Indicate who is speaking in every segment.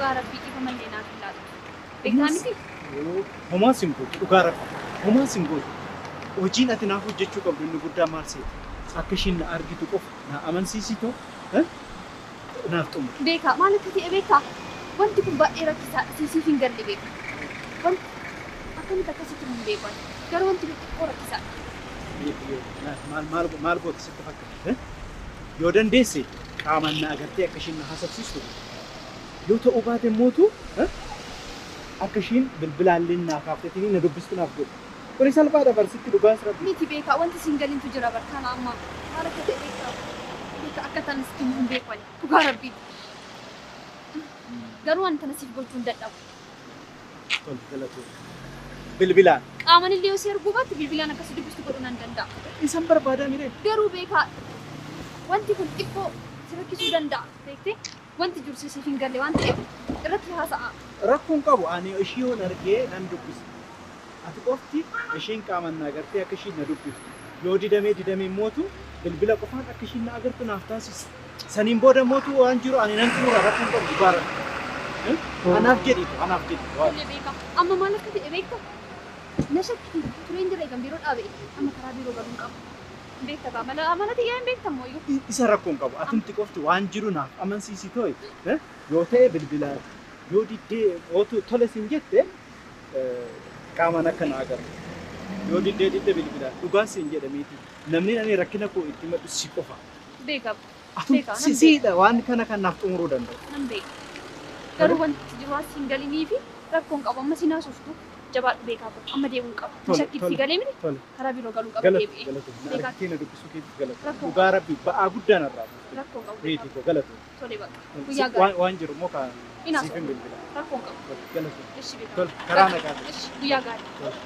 Speaker 1: Dhugaa rabbii dhiifama illee naaf hin laattu. Beektaa miti?
Speaker 2: Homaa sin gootu dhugaa rabbi. Homaa sin gootu. Hojiin ati naaf hojjechuu qabdu inni guddaa maal seeti? Akka ishiin na argitu qofa na amansiisitu naaf xumura.
Speaker 1: Beekaa maal akka ta'e beektaa? Wanti kun baay'ee rakkisaadha. Siif hin galle beeka. Wanti akkamitti akkasitti hin beekan. Garuu wanti kun xiqqoo rakkisaadha.
Speaker 2: Maal maal goota sitti fakkaata? Yoo dandeesse qaamaan na agartee akka ishiin na haasofsiistu yoo ta'uu baate mootu akka ishiin bilbilaallee naa kaafteetiin na dubbistu naaf godhu. Kuni salphaadha barsitti dhugaas rabbi.
Speaker 1: Miti beekaa wanti siin galintu jira barkaana amma maal akka ta'e beekaa. Beekaa akka ta'an sitti hin beekan dhugaa rabbii. Garuu ani tana siif gochuu hin dadhabu.
Speaker 2: Tole galatoo. Bilbilaan.
Speaker 1: Qaamaan illee yoo si arguu baatte bilbilaan akkasi dubbistu godhuu nan danda'a.
Speaker 2: Isan barbaadaa miree.
Speaker 1: Garuu beekaa wanti kun xiqqoo si rakkisuu danda'a beektee wanti jiru siif hin galle waan ta'eef irratti haasa'a.
Speaker 2: Rakkoon qabu ani ishii yoon argee nan dubbisa. Ati qofti ishiin qaamaan na agartee akka ishiin na dubbiftu. Yoo didamee didamee mootu bilbila qofaan akka ishiin na agartu naaf taasisa. Saniin booda mootu waan jiru ani nan xumura rakkoon qabu dhugaa rabbi. Anaaf jedhitu anaaf jedhitu.
Speaker 1: Tole beekaa amma maal akka ta'e beektaa? Na shakkii tureen jira eegan biiroo dhaabe amma karaa biiroo galuu hin qabu. Beekta kaa mala amala xiyyaa hin beektan mooyyuu.
Speaker 2: Isa rakkoon qabu atumti qofti waan jiru naaf amansiisi too'i. Yoo ta'e bilbilaan yoo diddee mootu tole sin jette qaamaan akka na agartu. Yoo diddee didde bilbilaan dhugaan siin jedha meetii. Namni ani rakkina koo itti himadhu si qofa.
Speaker 1: Beekaa.
Speaker 2: Atumti siidha waan kana kan naaf xumuruu danda'u.
Speaker 1: Nan beeka. Garuu wanti jiru as hin galinii fi rakkoon qabu amma si naasoftu jabaadhu beekaa koo amma deemuu hin qabu. Shakkiitti si galee miti karaa biiroo galuu qaba deebi'ee.
Speaker 2: Galatu. Argitee na dubbisuu keetiif galatu. Dhugaa rabbi ba'aa guddaa narraa buufte.
Speaker 1: Rakkoon qabu.
Speaker 2: Meetii koo galatu.
Speaker 1: Tole bakka. Guyyaa gaarii.
Speaker 2: Waan jiru immoo kan siif hin bilbila.
Speaker 1: Rakkoon qabu.
Speaker 2: Galatu.
Speaker 1: Ishi beekaa.
Speaker 2: Tole karaa nagaa.
Speaker 1: Ishi guyyaa gaarii.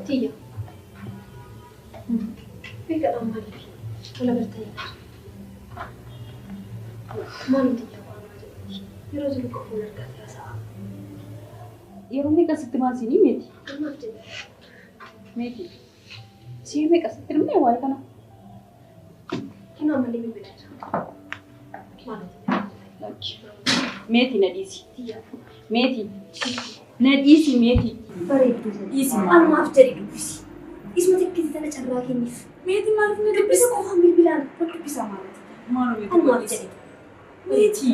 Speaker 1: Tiyya. Beeka maaliif wal agartanii maalum tiyya waan jedhuti yeroo jiru qofa wal argaa haasa'a.
Speaker 3: Yeroo meeqa sitti maasinii meeti?
Speaker 1: Maaf jedhe?
Speaker 3: Meeti. Si'ee meeqa sitti himne waa'ee kana?
Speaker 1: Kinoo ammallee bilbilaa jira. Maalum tiyya?
Speaker 3: Meeti na dhiisi.
Speaker 1: Tiyya.
Speaker 3: Meeti. Na dhiisi meeti.
Speaker 1: Bareedduu
Speaker 3: Dhiisi.
Speaker 1: Anumaaf jedhe dubbisi. Isuma xiqqeessi tana carraa kenniif.
Speaker 3: Meeti maaliif na
Speaker 1: Dubbisa qofaan bilbilaan wal dubbisaa maalati?
Speaker 3: Maaloo meeti
Speaker 1: Anumaaf jedhe.
Speaker 3: Meeti.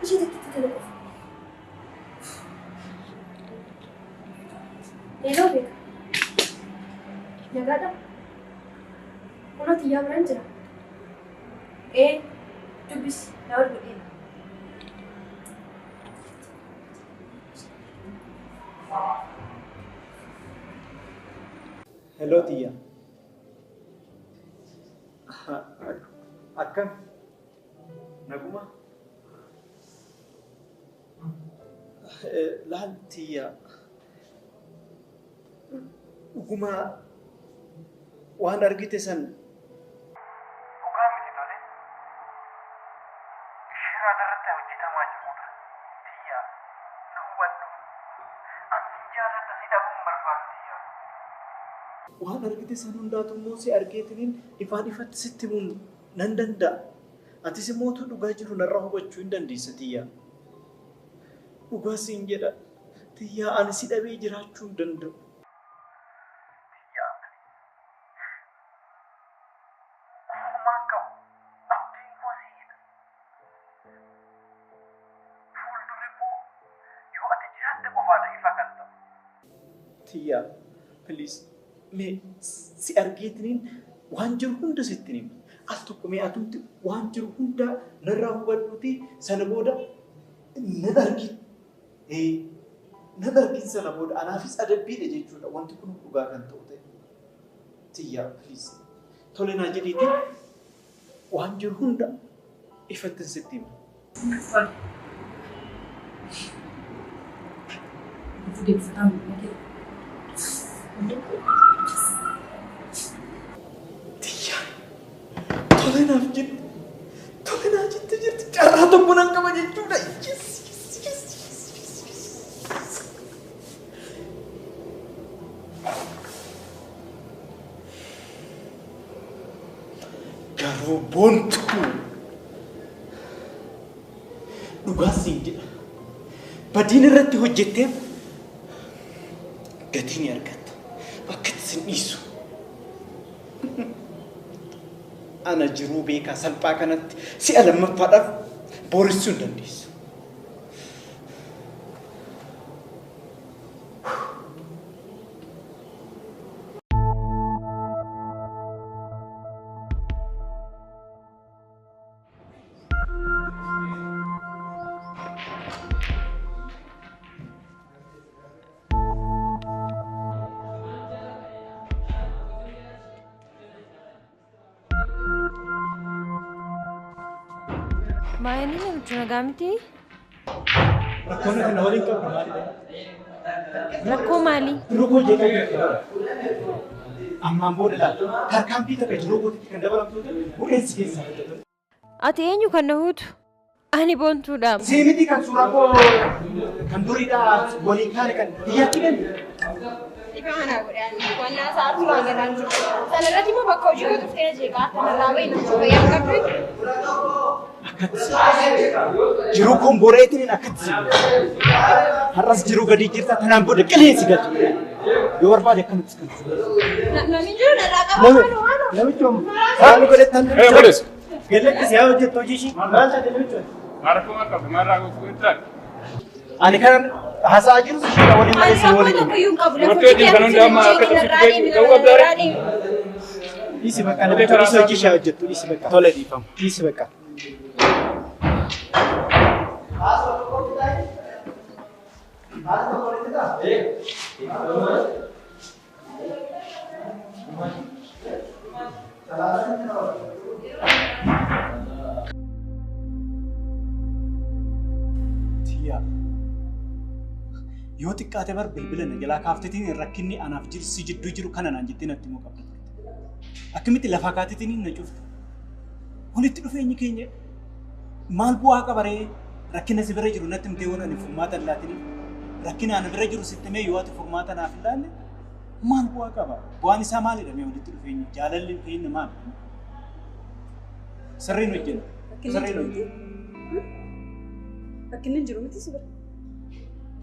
Speaker 1: Ishee takkitti tana qofa. Yeroo beeka. Nagaadha. Kunoo xiyyaa biraan jira. Ee dubbisi na wal godheera.
Speaker 2: Hello Tiyya. Akkam? Naguma? Laal Tiyya. Dhuguma waan argite san dhugaa miti tole. Shira irratti hojjetamaa jirudha. Tiyya, na hubadhu. Ani sin jaaladha si dhabuun barbaadu Tiyya. Waan argite san hundaatu immoo si argeetiniin ifaan ifatti sitti himuun nan danda'a. Atis immoo utuu dhugaa jiru narraa hubachuu hin dandeessa Tiyya. Dhugaa siin jedha. Tiyya ani si dhabee jiraachuu hin danda'u. Tiyya Fuuldurri koo yoo ati jiraatte qofaadha ifa kan ta'u. Tiyyaa, please, mee si argeetiniin waan jiru hunda sitti hima. Al tokko mee atumti waan jiru hunda narraa hubadhuuti sana booda nan argin. Nan argin sana booda anaafis adabbiidha jechuudha. Wanti kun dhugaa kan ta'u ta'e. Tiyyaa, please. Tole naa jedhiitiin waan jiru hunda ifatti sitti hima.
Speaker 3: Tole.
Speaker 2: Tiyyaa, tole naaf jette. Tole naa jette jirti. Carraa tokko nan qaba jechuudha. Yes, yes, yes, yes, yes, yes. Garuu boontuu dhugaa siin jedha. Badiin irratti hojjetteef gatii ni argatta. Akka itti sin dhiisu. Ana jiruu beekaa salphaa kanatti si'a lammaffaadhaaf booressuu hin dandeessu.
Speaker 4: Maayini namichi nagaa miti?
Speaker 2: Rakkoon kana waliin qabdu maalidha?
Speaker 4: Rakkoo maali?
Speaker 2: Jiruu koo jeeqaa jirti. Ammaan booda laata tarkaanfii takka jiruu kootitti kan dabalamtu ta'e bu'eensi keessaa hojjetu.
Speaker 4: Ati eenyu kan na huutu? Ani boontuudha.
Speaker 2: Sii miti kan suuraa koo kan duriidhaa waliin kaane kan biyyatti kennu.
Speaker 1: Ifa mana godhe wannaa sa'aatu waan galaan jiru. Sana irratti immoo bakka hojii koo dhuftee na jeeqaa kanarraa bahi namicha fayyaa hin qabdu.
Speaker 2: Akkatti jiruu koon boreetiin akkatti si har'as jiruu gadi jirta tanaan booda qilleensi galchu. Yoo barbaade akkanatti kan.
Speaker 1: Namni jiru narraa qaba maaloo maaloo.
Speaker 2: Namichi maal godhettan?
Speaker 5: Godhes.
Speaker 2: Galatti si haa hojjettu hojii ishii. Maal taate namichi?
Speaker 5: Rakkoo maal qabdu? Maal rakkoo taate?
Speaker 2: Ani kan haasa'aa jiru ishee waliin
Speaker 1: Ani
Speaker 2: malee si
Speaker 1: rakkoo
Speaker 2: waliin.
Speaker 1: tokko iyyuu hin qabu. Lafa
Speaker 5: Dubartii
Speaker 1: hojii
Speaker 5: wajjin kan
Speaker 1: kee
Speaker 5: hundi amma akka
Speaker 1: narraa
Speaker 5: cabsitu
Speaker 1: deemi
Speaker 5: ta'uu qabdaa
Speaker 1: narraa deemi.
Speaker 2: Dhiisi bakka namicha dhiisi hojii ishee hojjettu dhiisi bakka. Tole dhiifamu. Dhiisi bakka. Tiyyaa. Yoo xiqqaate bar bilbila na jalaa kaaftetiin rakkinni anaaf jiru si jidduu jiru kana naan jettee natti himuu qabda turte. Akkamitti lafaa kaatetiin na cufte? Walitti dhufeenyi keenya maal bu'aa qaba ree? Rakkina si bira jiru natti himtee waan ani furmaata hin laatiniif. Rakkina ana bira jiru sitti himee yoo ati furmaata naaf hin laanne maal bu'aa qaba? Bu'aan isaa maalidha mee walitti dhufeenyi? Jaalalli keenya maal? Sirriin hojjenna. Sirriin hojjenna.
Speaker 3: Rakkinni hin jiru miti si bira.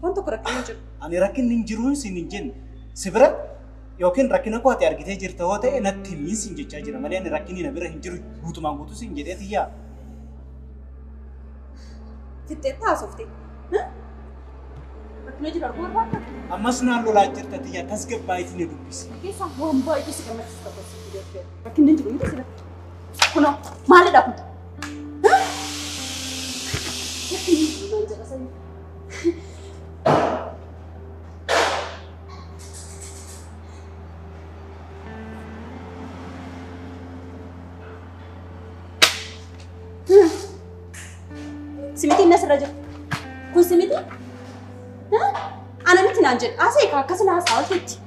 Speaker 3: Waan tokko rakkinni hin jiru.
Speaker 2: Ani rakkinni hin jiru siin hin jenne. Si bira yookiin rakkina koo ati argitee jirta yoo ta'e natti himi siin jechaa jira malee ani rakkinni na bira hin jiru guutumaan guutuu siin jedhee tiyyaa.
Speaker 3: Fixxeetta haasofte. Rakkina jiru arguu barbaadda?
Speaker 2: Ammas naan lolaa jirta tiyyaa tasgabbaayitii na dubbisi.
Speaker 3: Keessaa waan baay'ee si gammachiisu tokko si fidee rakkinni hin jiru miti si bira. Kunoo maalidha kun? Rakkinni hin jiru naan jedha sanyii. Simiti inni asirra jiru. Kun simiti? Ana miti naan jedhu. Asee ka akkas na haasaa olteetti.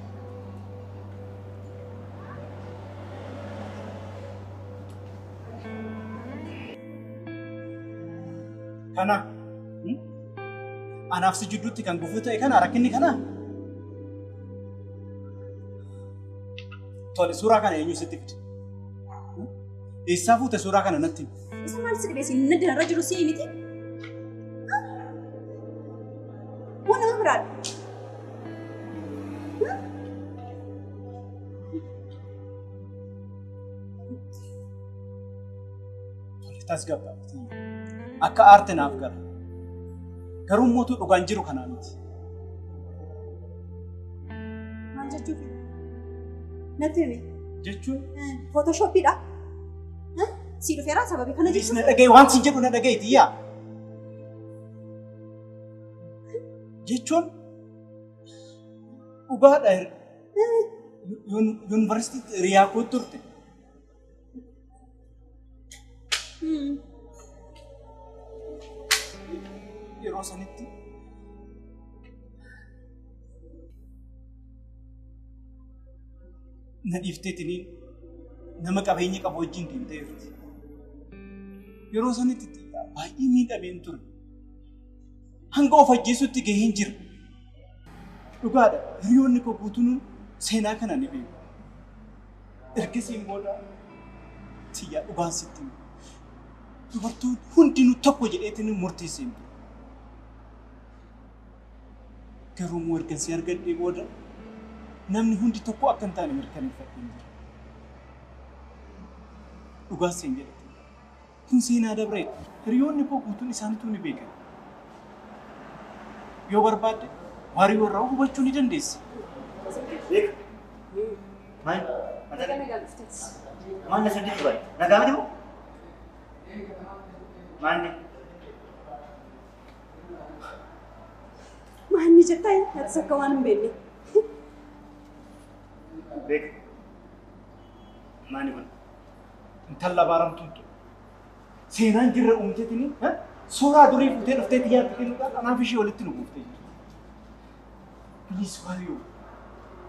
Speaker 2: Kana anaaf si jidduutti kan gufuu ta'e kana rakkinni kana. Tole suuraa kana eenyu sitti fide? Eessaa fuute suuraa kana natti himi?
Speaker 3: Isa maal si dhibee siin inni irra jiru sii miti? Waan nama biraadha.
Speaker 2: Tole tasgabbaa'i. Akka aarte naaf gala. Garuu mootuu dhugaan jiru kanaa miti.
Speaker 3: Maal jechuuf? Natti himi.
Speaker 2: Jechuun?
Speaker 3: Footoshooppiidha. Si dhufeera sababii kana jechuun.
Speaker 2: Na dhaga'i waan siin jedhu na dhaga'i Tiyyaa. Jechuun dhugaadha. Yuunivarsiitii hiriyaa koo turte. Yeroo sanitti na dhiifteetiniin nama qabeenya qabu wajjin deemtee jirti. Yeroo sanitti baay'ee miidhameen ture. Hanga of ajjeesutti gaheen jira. Dhugaadha hiriyoonni koo guutuun seenaa kana ni beeku. Ergasiin booda Tiyyaa dhugaan sitti hima. Dubartoonni hundinuu tokko jedheetiin murteessee ture. Garuu immoo erga si argadhee booda namni hundi tokko akka hin taane mirkaneeffadheen jira. Dhugaa seen jedhate. Kun seenaa dabreedha. Hiriyoonni koo guutuun isaaniitu ni beekan. Yoo barbaadde waarii warraa hubachuu ni dandeessa.
Speaker 6: Beeka. Maal? Maal na sirriitti baay'ee? Nagaa miti moo? Maalni?
Speaker 3: Maanni jettaa atis akka waan hin beekne.
Speaker 6: Beeka. Maanni kun?
Speaker 2: Intala abaaramtuun tun seenaan jirra uumteetini suuraa durii fuutee dhuftee Tiyyaatti kennuudhaan anaaf ishee walitti nu buuftee jirti. Please Waariyoo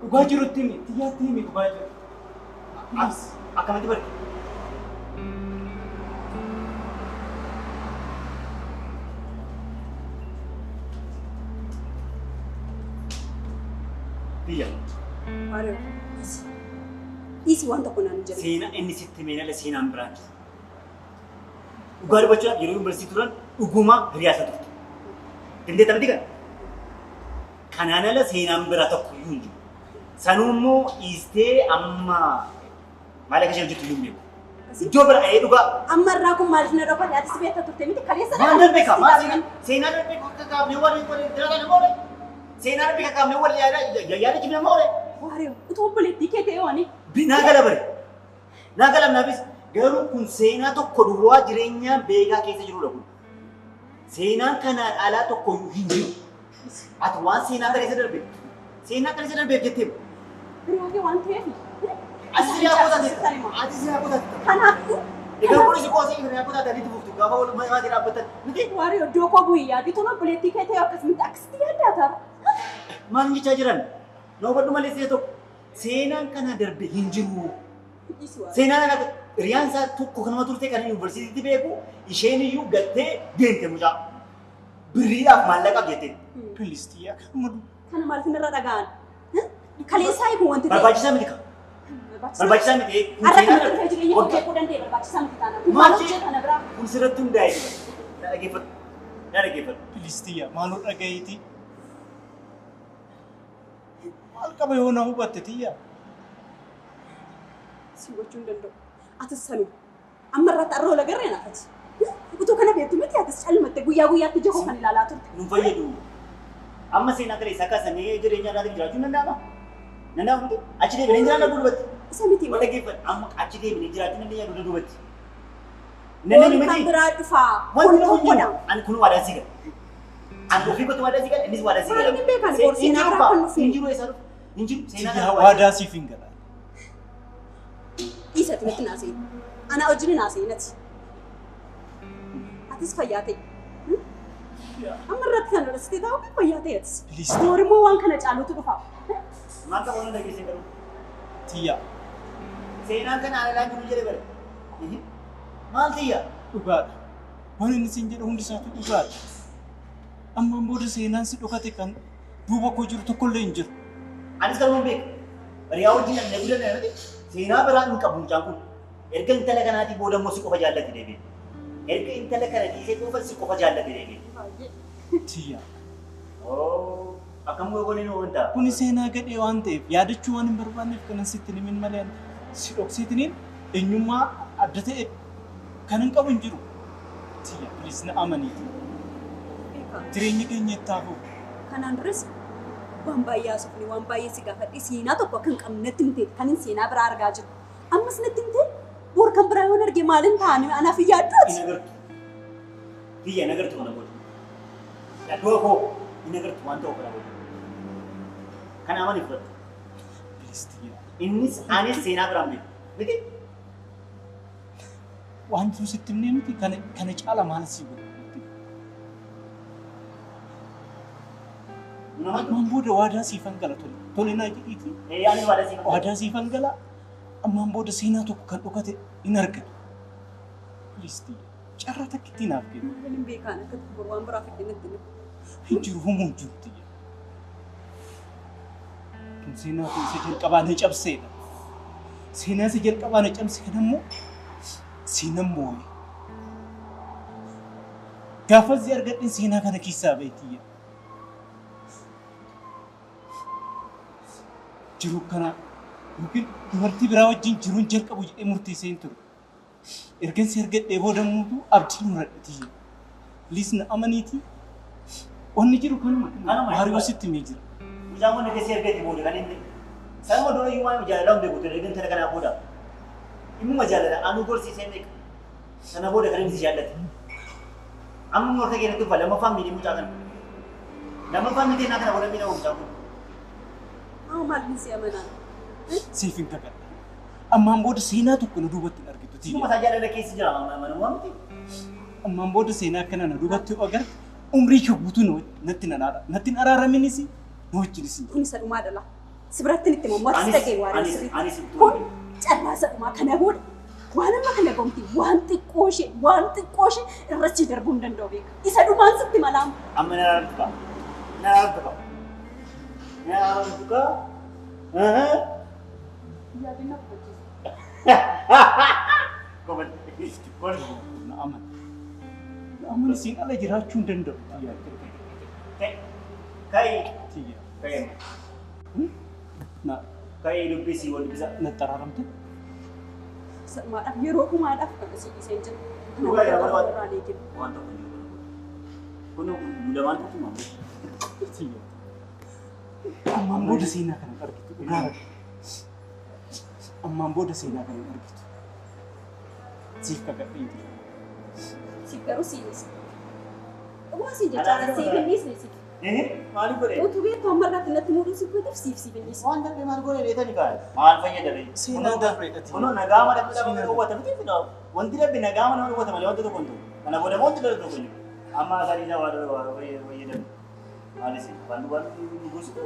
Speaker 2: dhugaa jirutti himi Tiyyaatti himi dhugaa jiru. Please.
Speaker 6: Akkamitti barte? Tiyya.
Speaker 3: Waariyoo dhiisi waan tokko naan jedhe.
Speaker 6: Seenaa inni sitti himeen ala seenaan biraati. Dhugaa dubbachuudhaaf yeroo yuunivarsiitii turan dhuguma hiriyaa isa turte. Dandeetta miti kana? Kanaan ala seenaan biraa tokko iyyuu hin jiru. Sanuu immoo dhiistee amma maal akka isheen hojjettu iyyuu hin beeku. Iddoo bira ee dhugaa.
Speaker 3: Amma irraa kun maaliif na dhokate atis beekta turte miti kaleessa
Speaker 6: Maal darbe kaa? Maal seenaa darbe akka kaafnee waliin waliin jiraatan nama oole? Seenaa darbe akka kaafnee waliin yaada cimna nama oole?
Speaker 3: Waariyoo utuu obboleettii kee ta'e waan
Speaker 6: Naa gala bare. Naa gala naafis garuu kun seenaa tokko duwwaa jireenya beekaa keessa jirudha kun. Seenaan kanaan alaa tokko iyyuu hin jiru. Ati waan seenaa kana keessa darbe seenaa kana keessa darbeef jettee
Speaker 3: hiriyaa kee waan ta'eef.
Speaker 6: Ati hiriyaa koo taate. Ati hiriyaa koo taate.
Speaker 3: Kanaafuu
Speaker 6: Egaa kunis qoosii hiriyaa koo taate adiitti fuftu gaafa wal maatii dhaabbatan miti.
Speaker 3: Waariyoo iddoo koo bu'ii yaadi tun obboleettii kee ta'e akkasumas akkasitti yaaddaa ta'a.
Speaker 6: Maal jechaa jiran? Na hubadhu malee see tokko seenaan kana darbe hin jiru. Seenaan kana hiriyaan isaa tokko kanuma turte kan yuunivarsiitiitti beeku isheen iyyuu gattee deemte mucaa. Birriidhaaf maallaqaaf jettee.
Speaker 2: Please Tiyyaa kanuma
Speaker 3: Kana maaliif irra dhaga'an? Kaleessaa eeguu wanti ta'e.
Speaker 6: Barbaachisaa miti kaa. Barbaachisaa miti.
Speaker 3: Har'a kana dhufee jireenya koo beekuu danda'e barbaachisaa miti taana. Kun maal hojjeta na biraa?
Speaker 6: Kun sirratti hundaa'e. Na dhaggeeffadhu. Na dhaggeeffadhu.
Speaker 2: Please Tiyyaa maaloo dhaga'iitii. Maal qaba yoo na hubatte Tiyyaa?
Speaker 3: Si hubachuu hin danda'u. Atis sanuma. Amma irratti arra ol agarree naafati. Utuu kana beektu miti atis calmatte guyyaa guyyaatti ija koo kan ilaalaa turte.
Speaker 6: Nun fayyadu. Amma seenaa kana isaa kaasanii jireenya irraatiin jiraachuun danda'ama? Danda'ama miti? Achi deebinee jiraanna duubatti.
Speaker 3: Isa miti.
Speaker 6: Wal dhaggeeffadhu. Amma achi deebinee jiraachuu dandeenya dugda duubatti.
Speaker 3: Namni kan biraa dhufaa.
Speaker 6: Wanti nu hin jiru. Ani kun waadaa si gala. Ani ofii kootu waadaa si gala, innis waadaa si gala.
Speaker 3: Maal hin beekan seenaa biraa kan dhufu.
Speaker 6: Hin jiru eessaa dhufu? Hin jiru seenaa
Speaker 2: Tiyyaa waadaa siif hin gala.
Speaker 3: Dhiisa ati natti naasee. Ana wajjin naasee nati. Atis fayyaa ta'e. Amma irratti kan irratti ta'u fayyaa ta'e atis. Boor immoo waan kana caalutu dhufa.
Speaker 6: Maal qaba waan dhageessee garuu?
Speaker 2: Tiyyaa.
Speaker 6: Seenaan kana alalaa jiru jedhe bare. Maal Tiyyaa?
Speaker 2: Dhugaadha. Waan inni siin jedhu hundi isaatu dhugaadha. Ammaan booda seenaan si dhokate kan duuba koo jiru tokkollee hin jiru.
Speaker 6: Anis kanuma beeku. Hiriyaa wajjin namni guddaa namni seenaa biraa hin qabu mucaan kun. Erga intala kanaatii booda immoo si qofa jaallate deebi'e. Erga intala kana dhiisee qofa si qofa jaallate deebi'e.
Speaker 2: Tiyyaa.
Speaker 6: Akkam goonee nu wanta?
Speaker 2: Kuni seenaa gadhee waan ta'eef yaadachuu waan hin barbaanneef kanan sitti himin malee si dhokseetiniin eenyummaa adda ta'e kan hin qabu hin jiru. Tiyya please na amaniiti. Jireenya keenya itti hafu.
Speaker 3: Kanaan duras waan baay'ee haasofne waan baay'ee si gaafadhe seenaa tokko akka hin qabne natti himte kan hin seenaa biraa argaa jiru. Ammas natti himte bor kan biraa yoon arge maaliin ta'ani anaaf hin yaaddu.
Speaker 6: Hin agartu. Tiyya hin agartu kana booda. Yaaddoo koo hin agartu waan ta'u kana booda. Kana amani fudhadhu.
Speaker 2: Please tiyya.
Speaker 6: Innis anis seenaa biraa hin beeku. Miti?
Speaker 2: Waan jiru sitti himnee miti kana caala maal si godhu? Ammaan booda waadaa siifan gala tole. Tole naa jedhiiti.
Speaker 6: Anis waadaa siifan gala.
Speaker 2: Waadaa siifan gala. Ammaan booda seenaa tokko kan dhokate hin argatu. Please tiyya. Carraa takkitti naaf kenni.
Speaker 3: Maaliin beekaan akka bor waan biraa fidde natti himi.
Speaker 2: Hin jiru humuu hin jiru tiyya. Kun seenaa kun isa jalqabaa na cabseedha. Seenaa isa jalqabaa na cabse kan ammoo seenaan moo'e. Gaafa si argadhe seenaa kana keessaa bahe tiyya. Jiruu kana yookiin dubartii biraa wajjin jiruun jalqabu jedhee murteessee hin ture. Ergan si argadhee booda immoo abdii muradhe tiyya. Please na amaniiti. Wanni jiru kanuma. Maariyoo sitti himee jira.
Speaker 6: Mucaan kun erga si argate booda kan inni sanuma dura iyyuu waan jaalala hin beeku ture erga intala kanaa booda. Dhimma jaalala anuu gorsiisee meeqa. Sana booda kan inni si jaallate. Amma morka kee natti ufa lammaffaan miidhee mucaa kana. Lammaffaan miidhee naa kana booda miidhama mucaan kun.
Speaker 3: Amma maaliin si amanaan?
Speaker 2: Siif hin kakadha. Ammaan booda seenaa tokko na duubatti hin argitu tiyya.
Speaker 6: Dhuma isaa jaalala keessa jira manuma miti.
Speaker 2: Ammaan booda seenaa akkana na duubatti yoo agarte umrii kee guutuu natti hin araara. Natti hin araaraminis na wajjinis hin jiru.
Speaker 3: Kun isa dhumaa dhala. Si biratti itti mammaatti
Speaker 6: Anis
Speaker 3: dhagee waaree
Speaker 6: anis
Speaker 3: sirriitti.
Speaker 6: anis
Speaker 3: Kun carraa isa dhumaa kana booda waan amma kana gomti waan xiqqoo ishee waan xiqqoo ishee irratti darbuu hin danda'u beeka. Isa dhumaan sitti malaama.
Speaker 6: Amma na araartu qaba. Na araartu qaba. Na araartu qaba.
Speaker 3: Yaadina hubachiisa.
Speaker 2: Na amani. Na amani siin ala jiraachuu hin danda'u tiyya.
Speaker 6: Kai
Speaker 2: Tiyya.
Speaker 6: kai
Speaker 2: Na
Speaker 6: kai dubbisii wal dubbisa.
Speaker 2: natti araaramte.
Speaker 3: Isa dhumaadhaaf yeroo dhumaadhaaf kan asii dhiisee hin jiru. Kana
Speaker 6: Dhugaa
Speaker 3: booda
Speaker 6: jira
Speaker 3: waan
Speaker 6: waan
Speaker 3: irraan eeginu.
Speaker 6: waan tokko hin jiru. Kun lamaan tokko maal?
Speaker 2: Tiyya. Ammaan booda seenaa kana hin argitu. Dhugaa rabbi. Ammaan booda seenaa kana hin argitu. Siif kakadhee jira.
Speaker 3: Siif garuu siin dhiisa. Dhugaa siin jechaadha siif hin dhiisne siif.
Speaker 6: Maaliif godhe?
Speaker 3: Utuu beektu amma irratti natti muuduu siif gooteef siif siif hin dhiisne.
Speaker 6: Waan darbe maal godhe dheetani kaa'e? Maal fayyada ree?
Speaker 2: Seenaa darbeedha tiyya.
Speaker 6: Kunoo nagaa mana nama dhowwata miti fida. Wanti darbe nagaa mana dhowwata malee wanta tokko hin ta'u. Kana booda wanti darbe tokko hin jiru. Amma asaanii isaa waa fayyadamu. Maalis waan waan nu gorsitu.